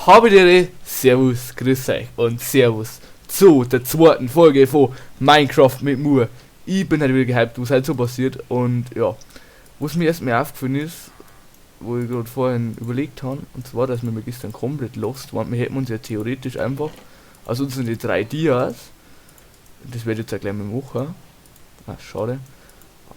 Habe die Servus, grüß euch und Servus zu der zweiten Folge von Minecraft mit mir. Ich bin halt wieder gehypt, was halt so passiert und ja, was mir erstmal aufgefallen ist, wo ich gerade vorhin überlegt habe, und zwar, dass wir gestern komplett lost waren. Wir hätten uns ja theoretisch einfach, also unsere 3 Dias, das werde ich jetzt auch gleich mal machen, ah, schade,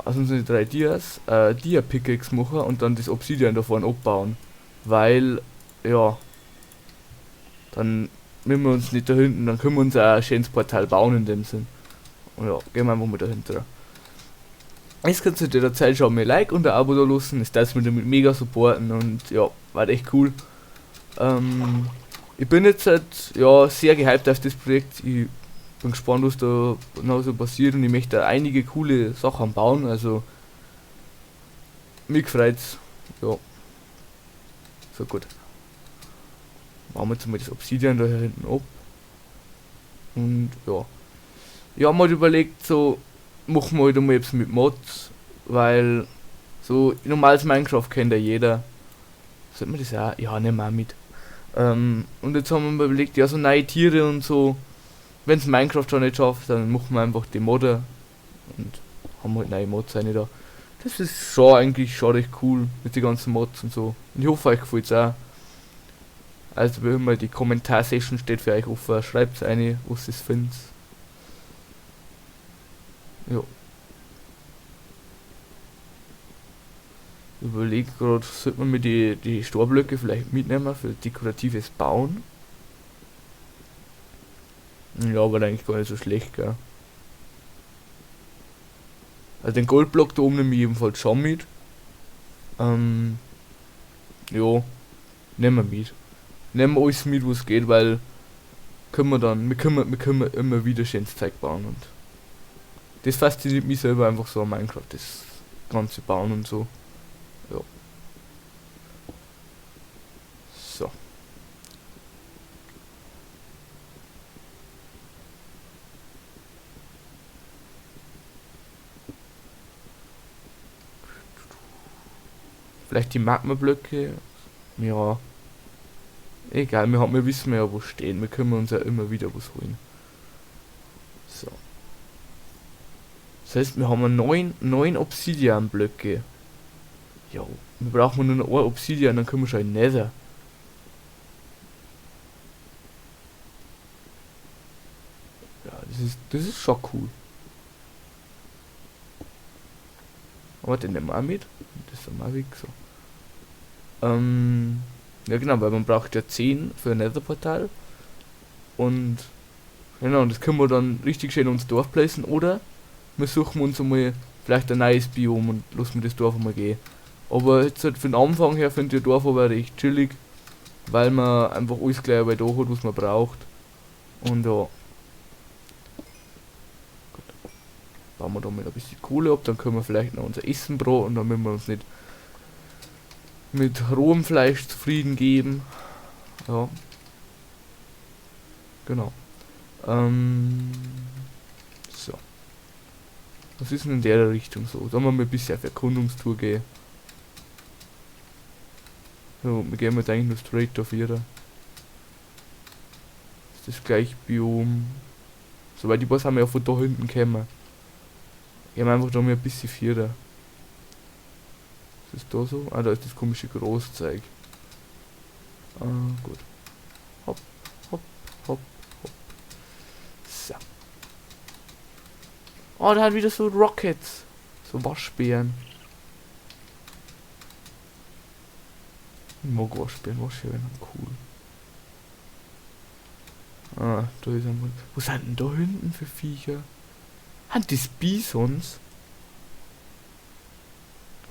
also unsere 3 Dias, Dia-Pickaxe machen und dann das Obsidian da vorne abbauen, weil, ja, dann müssen wir uns nicht da hinten, dann können wir uns auch ein schönes Portal bauen in dem Sinn. Und ja, gehen wir einfach mal dahinter. Jetzt könnt ihr zu der Zeit schon mal Like und ein Abo da lassen, das darfst du mir damit mega supporten und ja, war echt cool. Ich bin jetzt halt, ja, sehr gehypt auf das Projekt, ich bin gespannt, was da noch so passiert und ich möchte da einige coole Sachen bauen, also mich freut's, ja. So gut. Machen wir jetzt mal das Obsidian da hinten ab. Und ja. Ich hab mir halt überlegt, so machen wir halt einmal etwas mit Mods, weil so normales Minecraft kennt ja jeder. Sollte man das auch? Ja, nehmen wir auch mit. Und jetzt haben wir mal überlegt, ja, so neue Tiere und so, wenn's Minecraft schon nicht schafft, dann machen wir einfach die Modder und haben halt neue Mods rein da. Das ist schon eigentlich schon recht cool mit den ganzen Mods und so. Und ich hoffe, euch gefällt's auch. Also wie immer, die Kommentar-Session steht für euch offen. Schreibt's eine, was ihr findet. Ja. Überleg grad, sollte man mir die Storblöcke vielleicht mitnehmen für dekoratives Bauen? Ja, aber eigentlich gar nicht so schlecht, gell? Also den Goldblock da oben nehme ich jedenfalls schon mit. Ja, nehmen wir mit. Nehmen wir alles mit, was geht, weil können wir dann, wir können, wir können immer wieder schönes Zeug bauen und das fasziniert mich selber einfach so an Minecraft, das ganze Bauen und so. Ja. So. Vielleicht die Magma-Blöcke. Ja. Egal, wir wissen ja, wo stehen. Wir können uns ja immer wieder was holen. So. Das heißt, wir haben 9 Obsidian-Blöcke. Jo, wir brauchen nur noch ein Obsidian, dann können wir schon in Nether. Ja, das ist schon cool. Aber den nehmen wir auch mit. Das ist auch weg, so. Ja genau, weil man braucht ja 10 für ein Nether-Portal. Und genau, und das können wir dann richtig schön ins Dorf placen, oder wir suchen uns einmal vielleicht ein neues Biom und lassen wir das Dorf einmal gehen. Aber jetzt halt für den Anfang her finde ich das Dorf aber recht chillig, weil man einfach alles gleich da hat, was man braucht. Und ja. Gut. Bauen wir da mal ein bisschen Kohle ab, dann können wir vielleicht noch unser Essen braten und dann müssen wir uns nicht mit rohem Fleisch zufrieden geben. Ja. Genau. So. Was ist denn in der Richtung so? Sollen wir mal ein bisschen auf Erkundungstour gehen? So, wir gehen jetzt eigentlich nur straight auf ihre. Ist das gleich Biom? Soweit ich weiß, haben wir ja von da hinten gekommen. Gehen wir einfach da mal ein bisschen vierer. Was ist da so? Ah, da ist das komische Großzeug. Ah, gut. Hopp, hopp, hopp, hopp. So. Oh, da hat wieder so Rockets. So Waschbären. Ich mag Waschbären, Waschbären sind cool. Ah, da ist ein Hund. Was sind denn da hinten für Viecher? Sind das Bisons?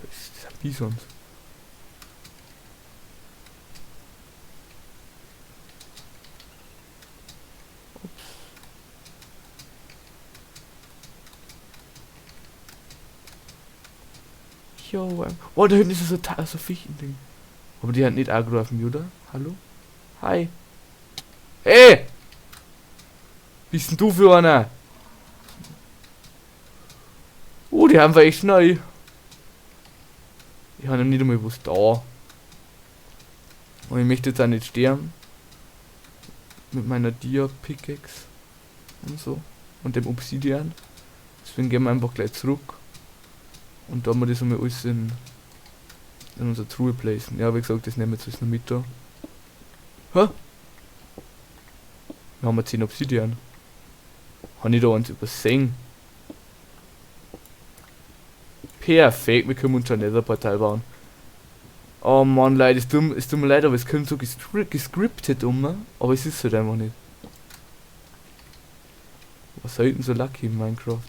Das sind Bisons. Ups. Jo, oh, da hinten ist so ein Fichtending. Aber die hat nicht aggro auf mich, oder? Hallo? Hi. Hey! Bist denn du für einer? Oh, die haben wir echt neu. Ich habe noch nicht einmal was da. Und ich möchte jetzt auch nicht sterben. Mit meiner Dia-Pickaxe und so. Und dem Obsidian. Deswegen gehen wir einfach gleich zurück. Und da haben wir das einmal alles in unsere Truhe placen. Ja, wie gesagt, das nehmen wir jetzt alles noch mit da. Hä? Wir haben 10 Obsidian. Habe ich da eins übersehen? Perfekt, wir können uns schon ein Nether-Portal bauen. Oh Mann, Leute, es tut mir leid, aber es kommt so gescriptet um, aber es ist halt einfach nicht. Was soll denn so lucky in Minecraft?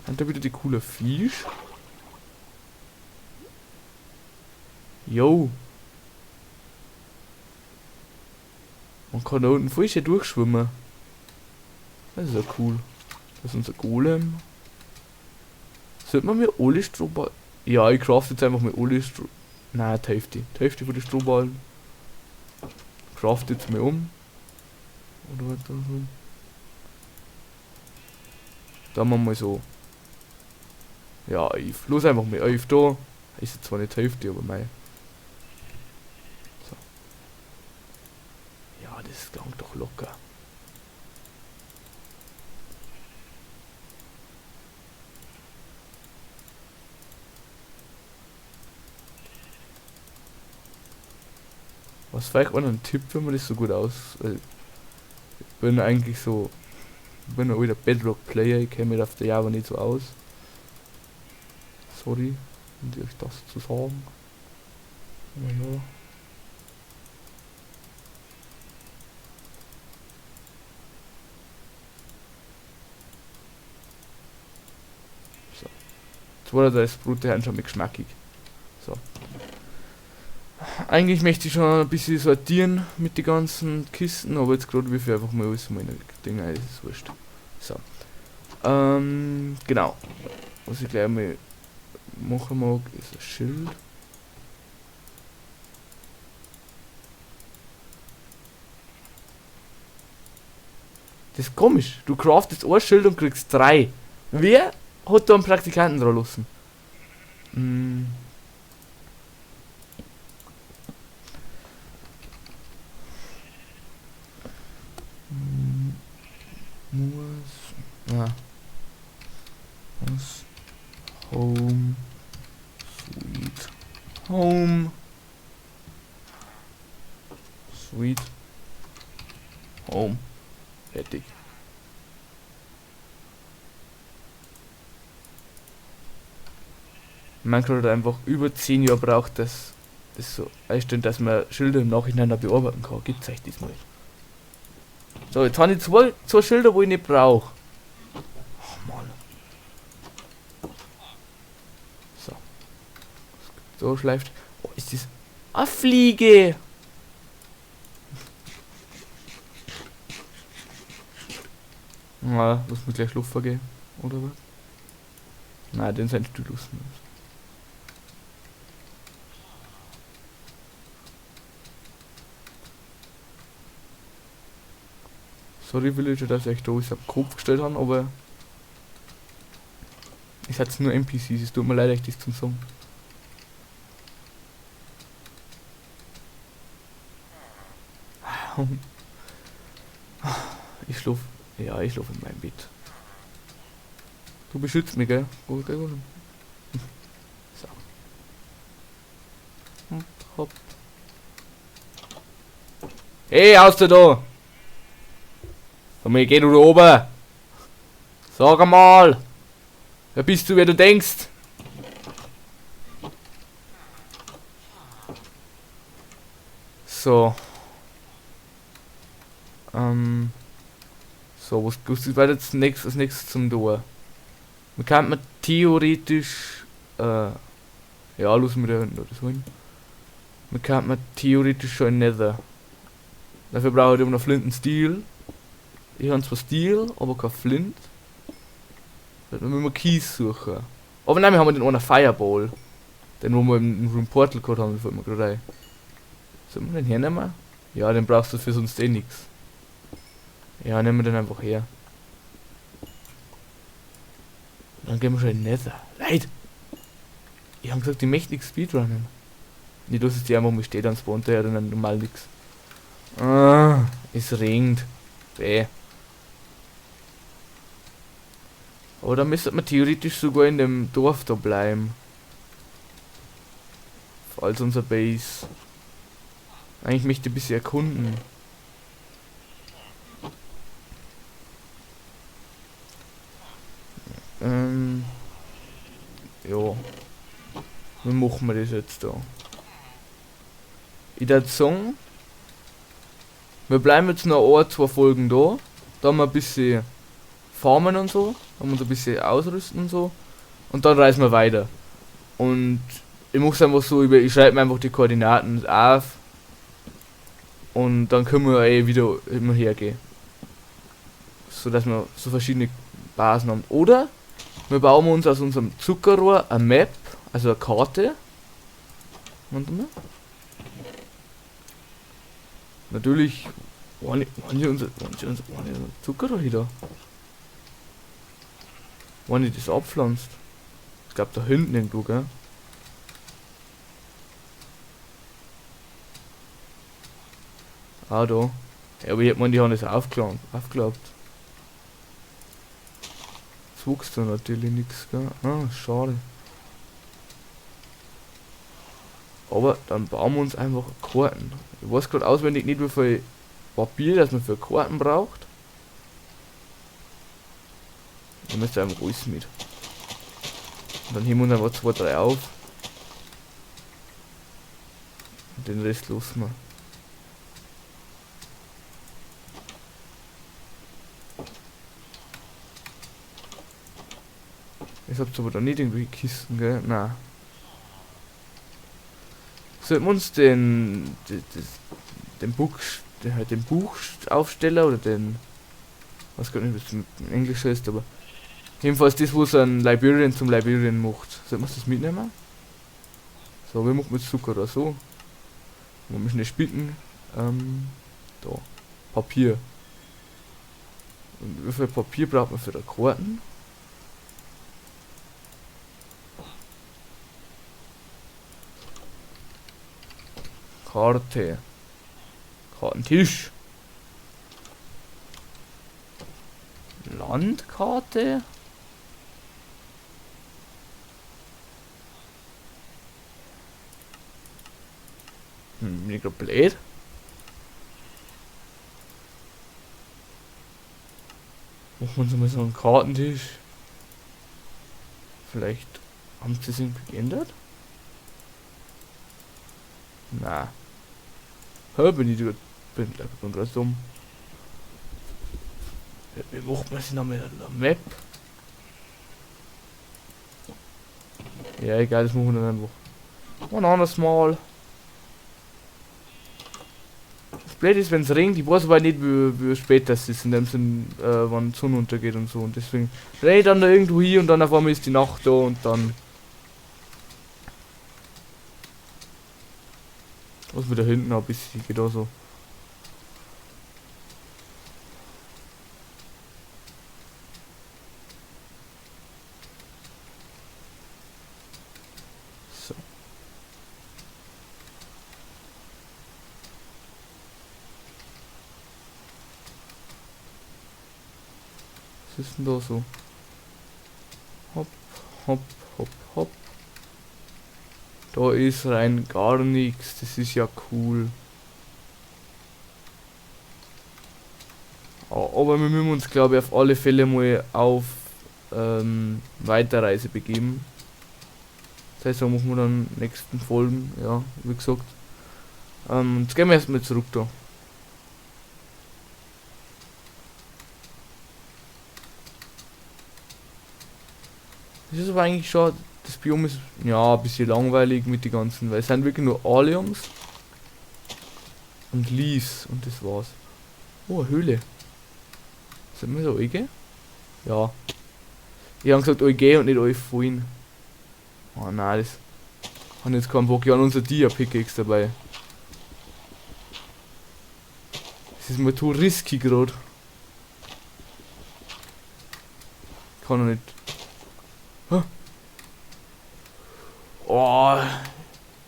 Hat da wieder die coole Fisch? Yo! Man kann da unten voll schön durchschwimmen. Das ist ja cool. Das ist unser Golem. Sollte man mir alle Strohballen... Ja, ich craft jetzt einfach mal alle Stroh... Nein, die Hälfte. Die Hälfte von den Strohballen. Craft jetzt mal um. Oder was da so. Da machen wir mal so. Ja, 11. Los einfach mal 11 da. Ist jetzt zwar nicht die Hälfte, aber mei. So. Ja, das klingt doch locker. Was vielleicht auch noch ein Tipp, wenn man das so gut aus... Weil ich bin eigentlich so... Ich bin ein alter Bedrock-Player, ich kenne mich auf der Java nicht so aus. Sorry, um euch das zu sagen. Aber ja. So. 32 Brote haben schon mal geschmackig. So. Eigentlich möchte ich schon ein bisschen sortieren mit den ganzen Kisten, aber jetzt gerade wie viel einfach mal alles meine Dinger, das ist wurscht. So. Genau. Was ich gleich mal machen mag, ist ein Schild. Das ist komisch. Du craftest ein Schild und kriegst 3. Wer hat da einen Praktikanten dran lassen? Home, sweet home, sweet home. Fertig. Minecraft hat einfach über 10 Jahre braucht, dass das so einstellt, dass man Schilder im Nachhinein noch bearbeiten kann. Gibt's euch diesmal. So, jetzt habe ich zwei Schilder, wo ich nicht brauche. Oh Mann. So. So schleift. Oh, ist das eine Fliege? Na, lass mich gleich schlafen gehen, oder was? Nein, den sind du los. Sorry Villager, dass ich euch da alles auf den Kopf gestellt habe, aber es hat nur NPCs, es tut mir leid, euch das zu sagen. Ich schlaf. Ja, ich schlaf in meinem Bett. Du beschützt mich, gell? Gut, gell, gut. So. Und hopp. Hey, aus da! Komm, geh du da oben! Sag einmal! Wer bist du, wer du denkst? So. So, was war jetzt als nächstes zum Tor? Man kann man theoretisch, ja, los mit der hinten, das holen. Man kann man theoretisch schon in Nether. Dafür brauche ich immer noch Flint und Steel. Ich habe zwar Steel, aber kein Flint. Dann müssen wir Keys suchen. Aber nein, wir haben den einen Fireball. Den, wo wir im Room Portal gehabt haben, fällt mir gerade ein. Sollen wir den hernehmen? Ja, den brauchst du für sonst eh nix. Ja, nehmen wir den einfach her. Dann gehen wir schon in Nether. Leid! Ich hab gesagt, ich möchte nichts speedrunnen. Nicht, dass es die einfach mal steht, dann spawnt der ja dann normal nix. Ah, es regnet. Bäh. Aber da müsste man theoretisch sogar in dem Dorf da bleiben. Als unser Base. Eigentlich möchte ich ein bisschen erkunden. Ja. Wie machen wir das jetzt da? Ich würd sagen, wir bleiben jetzt noch ein, zwei Folgen da. Da haben wir ein bisschen farmen und so. Haben uns ein bisschen ausrüsten und so. Und dann reisen wir weiter. Und ich mach's einfach so, ich schreibe mir einfach die Koordinaten auf. Und dann können wir eh wieder immer hergehen. So dass wir so verschiedene Basen haben. Oder wir bauen uns aus unserem Zuckerrohr eine Map, also eine Karte. Warte mal. Natürlich, wann ist unser Zuckerrohr hier da? Wann ich das abpflanzt? Ich glaub da hinten irgendwo, gell? Ah, da. Ja, aber ich hätte mir die haben das aufgeklappt. Jetzt wuchs da natürlich nix, gell? Ah, schade. Aber dann bauen wir uns einfach Karten. Ich weiß grad auswendig nicht, wie viel Papier das man für Karten braucht. Dann müsst ihr einfach alles mit. Und dann heben wir uns einfach 2, 3 auf. Und den Rest lassen wir. Ich hab's aber da nicht irgendwelche Kisten, gell? Nein. Sollten wir uns den Buchaufsteller oder den, weiß gar nicht, was das in Englisch heißt, aber jedenfalls das, wo es ein Librarian zum Librarian macht. Sollten wir uns das mitnehmen? So, wir machen mit Zucker oder so. Wir müssen nicht spicken. Da. Papier. Und wie viel Papier braucht man für die Karten? Karte. Kartentisch. Landkarte? Bin ich grad blöd? Machen wir uns mal so einen Kartentisch. Vielleicht haben sie das irgendwie geändert? Na. Hä, bin ich bin, bin grad dumm. Wie macht man sich noch mit einer Map? Ja, egal, das machen wir dann einfach. Ein anderes Mal. Das Blöde ist, wenn's regnet, ich weiß aber nicht, wie spät das ist, in dem Sinn, wann die Sonne untergeht und so. Und deswegen renne ich dann da irgendwo hin und dann auf einmal ist die Nacht da und dann. Was mit da hinten ein bisschen geht auch so. So. Was ist denn da so? Hopp, hopp, hopp, hopp. Da ist rein gar nichts, das ist ja cool. Aber wir müssen uns, glaube ich, auf alle Fälle mal auf Weiterreise begeben. Das heißt, da machen wir dann nächsten Folgen, ja, wie gesagt. Jetzt gehen wir erstmal zurück da. Das ist aber eigentlich schon, das Biom ist ja ein bisschen langweilig mit den ganzen, weil es sind wirklich nur Aliums und Leaves und das war's. Oh, eine Höhle. Sind wir so EG? Ja. Ich hab gesagt EG und nicht Euphorien. Oh nein, das hat jetzt keinen Bock. Ich hab unser Dia-Pickaxe dabei. Das ist mir zu risky grad. Kann er nicht. Hä? Oh,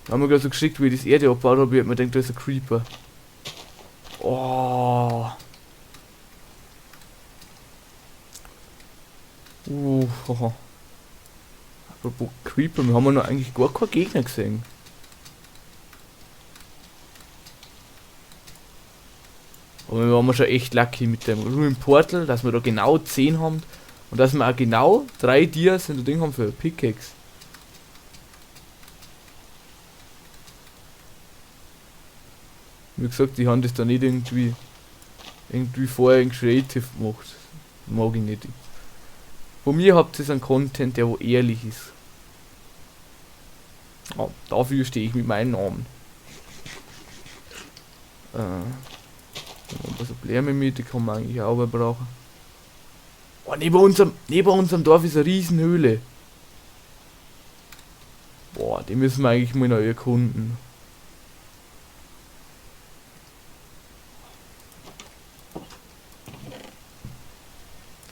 da haben wir gerade so geschickt, wie ich das Erde abgebaut habe, ich hab mir gedacht, da ist ein Creeper. Oh. Haha. Apropos Creeper, wir haben ja noch eigentlich gar keinen Gegner gesehen. Aber wir waren schon echt lucky mit dem Ruin Portal, dass wir da genau 10 haben. Und dass wir auch genau 3 Dias in der Ding haben für Pickaxe. Wie gesagt, die haben das da nicht irgendwie vorher in Creative gemacht. Mag ich nicht. Von mir habt ihr einen Content, der wo ehrlich ist. Ja, dafür stehe ich mit meinem Namen. Was Bläme mit, die kann man eigentlich auch brauchen. Oh, neben unserem Dorf ist eine Riesenhöhle. Boah, die müssen wir eigentlich mal noch erkunden.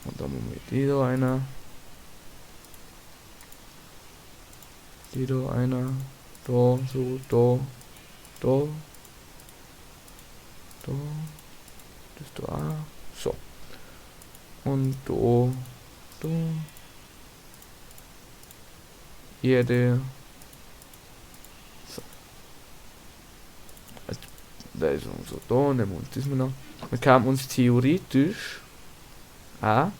Und dann haben wir die da einer. Die da einer. Da, so, da. Da. Da. Das da auch. So. Und da. Da. Erde. So. Also, da ist unser da, nehmen wir uns das mal noch. Wir kamen uns theoretisch. Ah.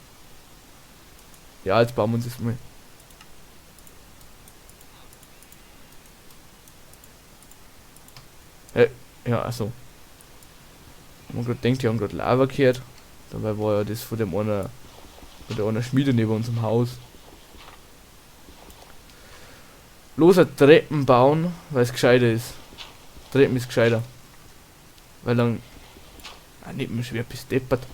Ja, jetzt bauen wir uns das mal. Ja, achso. Man grad denkt, die haben grad Lava gehört. Dabei war ja das von dem einer, von der einer Schmiede neben unserem Haus. Los, Treppen bauen, weil es gescheiter ist. Treppen ist gescheiter. Weil dann. Ah, nicht mehr schwer bis deppert.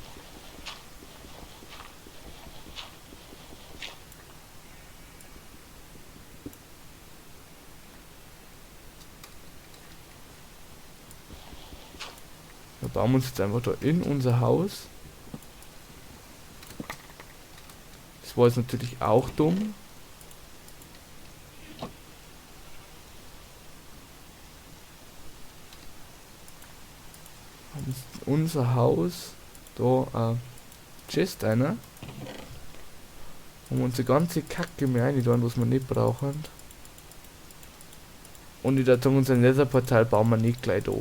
Da bauen wir uns jetzt einfach da in unser Haus. Das war jetzt natürlich auch dumm. Haben unser Haus da Chest einer. Um unsere ganze Kacke mehr rein tun, was wir nicht brauchen. Und ich dachte, unser Netherportal bauen wir nicht gleich da.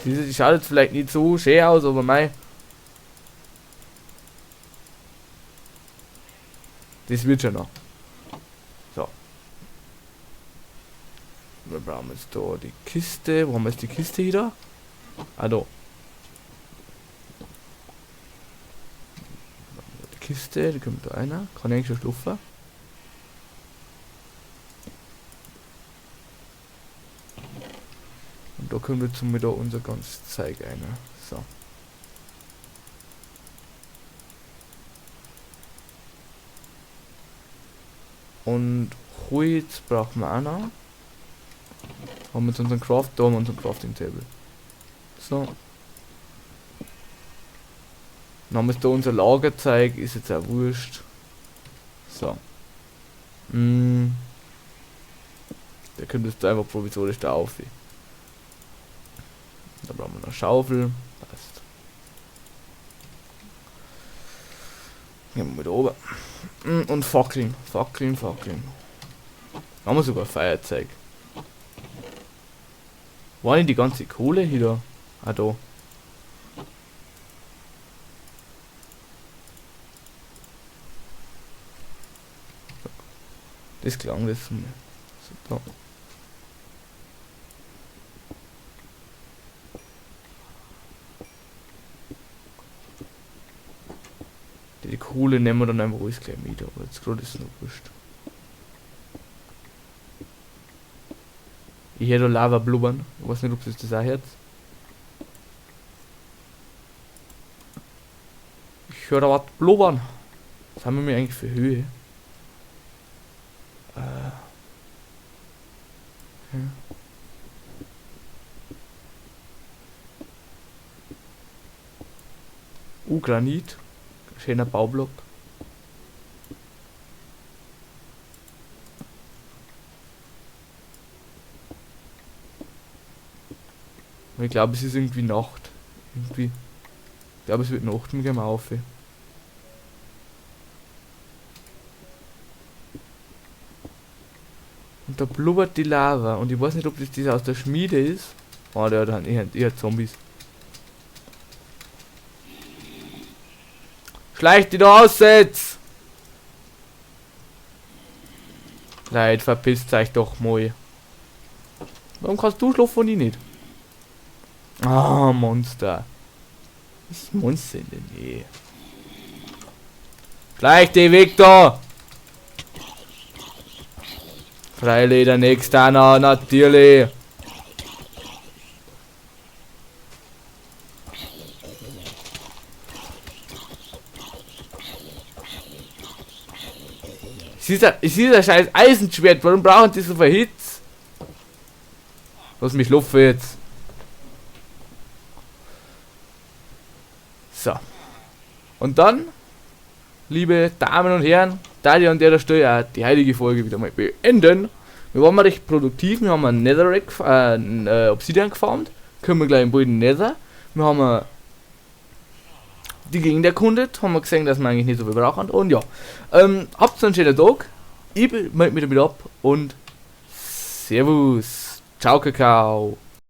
Die schaut jetzt vielleicht nicht so schön aus, aber mei. Das wird schon noch. So. Wir brauchen jetzt da die Kiste. Wo haben wir jetzt die Kiste wieder? Ah, da. Die Kiste, die kommt da einer. Kann ich eigentlich schon schlafen? Und da können wir zum da unser ganzes Zeug rein. So. Und Holz brauchen wir auch noch. Haben wir jetzt unseren Craft, da haben wir unseren Crafting Table. So. Dann haben wir jetzt da unser Lagerzeug, ist jetzt auch wurscht. So. Der kommt jetzt einfach provisorisch da auf. Da brauchen wir noch eine Schaufel. Passt. Gehen wir mal da oben. Und Fackeln. Fackeln, Fackeln. Da haben wir sogar Feuerzeug. War nicht die ganze Kohle hier da? Ah, da. Das klang das. So, da. Die Kohle nehmen wir dann einfach alles gleich mit, aber jetzt gerade ist es noch wurscht. Ich höre da Lava blubbern. Ich weiß nicht, ob es das auch hört. Ich höre da was blubbern. Was haben wir mir eigentlich für Höhe? Ja. Granit. Schöner Baublock. Und ich glaube, es ist irgendwie Nacht. Irgendwie. Ich glaube, es wird Nacht und gehen wir auf. Und da blubbert die Lava. Und ich weiß nicht, ob das dieser aus der Schmiede ist. Oh, der hat eher Zombies. Schleicht die da aus jetzt! Leid, verpisst euch doch mal. Warum kannst du schlafen und ich nicht? Ah, Monster. Das ist ein Monster in der Nähe. Schleich dich weg da! Freilich, der nächste auch noch, natürlich. Es ist ein scheiß Eisenschwert, warum brauchen die so viel Hits? Lass mich schlafen jetzt. So. Und dann, liebe Damen und Herren, da ich an der Stelle auch die heutige Folge wieder mal beenden. Wir waren mal recht produktiv, wir haben einen Netherrack, einen Obsidian gefarmt. Können wir gleich im Boden Nether. Wir haben die Gegend erkundet, haben wir gesehen, dass wir eigentlich nicht so viel brauchen. Habt einen schönen Tag. Ich melde mich damit ab und Servus. Ciao, Kakao.